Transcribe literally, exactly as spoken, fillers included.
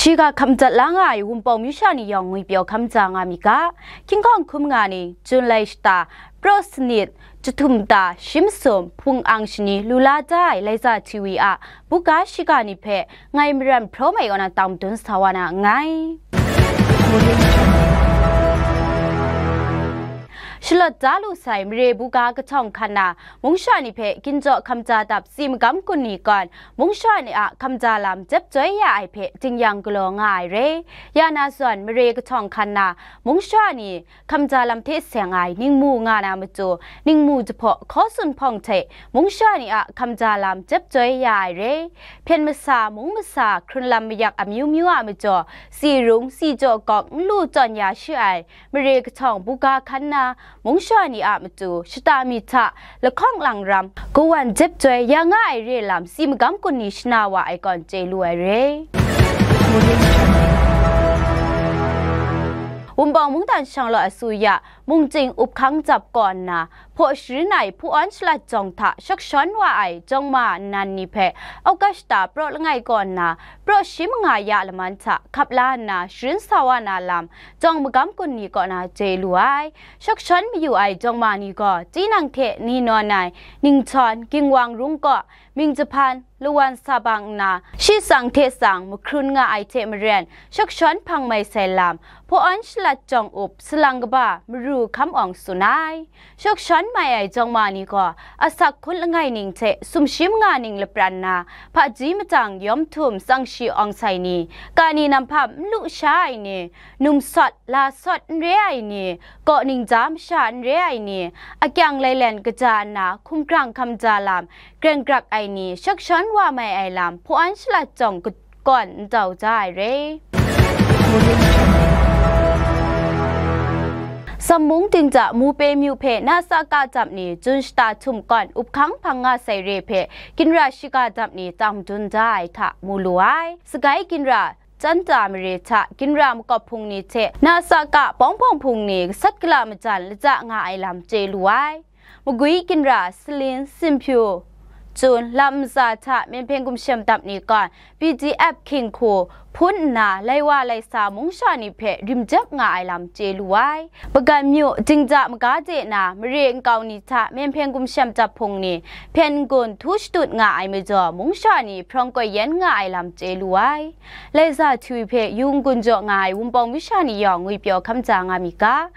Shiga hkam dat la nga ai Wunpawng myu sha ni yawng ngwipyaw hkam ja nga mi ga, King Kong hkum nga ni, Jun lai shata, Praw sanit, Jahtum ta, Shi masum, Hpung ang shani, lu la da ai Laiza T V a buga shiga ni hpe ngai Maran Hpraw Mai kaw na tang madun sa wa na nngai. Shalawt da lu sai mare buga kahtawng hkan na, mungsha ni hpe ginjaw hkam ja dap si magam kun ni kawn, mungsha ni a hkam ja lam jep joi ya ai hpe dingyang galaw nga ai re. Ya na zawn, mare kahtawng hkan na, mungsha ni hkam ja lam hte seng ai ningmu nga na matu, ningmu jahpaw hkaw sunhpawng hte mungsha ni a hkam ja lam jep joi ya ai re. Hpyen masa, mung masa, hkrun lam mayak amyu myu a majaw, si rung, si jaw gawk n lu tawn ya shi ai, mare kahtawng buga hkan na, mungsha ni a matu, shata mi hta lahkawng lang ram, kawan jep joi ya nga ai re lam, si magam kun ni shana wa ai kawn chye lu ai re. Wunpawng mungdan shanglawt asuya, mungchying up hkang jap kaw nna, hpaw sharin ai hpu awn shalat jawng hta shak shawn wa ai jawng ma nnan ni hpe, August shata praw langai kaw nna, praw shi manga ya laman hta hkap la nna sharin sa wa na lam, jawng magam kun ni kaw na chye lu ai. Shak shawn mayu ai jawng ma ni gaw, tinang hte ni nawn ai, ningchawn, gingwang rung kaw, mying jahpan, lawan sa bang nna, shi tsang hte tsang mahkrun nga ai hte maren, shak shawn hpang mai sai lam, hpaw awn shalat jawng up, salang kaba, maru hkam awng tsun ai. Shak shawn mai ai jawng ma ni gaw, asak hkun langai ning hte sumshi manga ning lapran na, hpaji matang yawm htum tsang shi awng sai ni, kani namhpam n lu sha ai ni, num sawt, la sawt n re ai ni, kaw ningja masha n re ai ni, akyang lailen kaja nna hkumhkrang hkam ja lam, greng grak ai ni, shak shawn wa mai ai lam, hpaw awn shalat jawng ka-, kawn n tau ja ai re. Sammung Dingja Mupe myu hpe na sa ka jam ni, Jun shata htum kawn up hkang hpang nga sai re hpe, ginra shiga dap ni tang madun da ai hta mu lu ai. Sagai ginra, Chanta mare hta ginra makawp hpung ni hte na sa ka pawng hpawng hpung ni gasat gala majan laja nga ai lam chye lu ai. Magwi ginra Salin, Sinpyu, Chun, Lam Maza hta Myen Hpyen Gumshem dap ni gawn B D F hkying hku hpun nna, lai wa lai sa mungsha ni hpe rim jep nga ai lam chye lu ai. Bagan myu, Dingja maga de na, mare nkau ni hta Myen Hpyen Gumshem dap hpung ni, Hpyen N-gun htu shadut nga ai majaw, mungsha ni hprawng koi yen nga ai lam chye lu ai. Laiza T V hpe yu n-gun jaw nga ai Wunpawng myu sha ni yawng ngwipyaw hkam ja nga mi ga,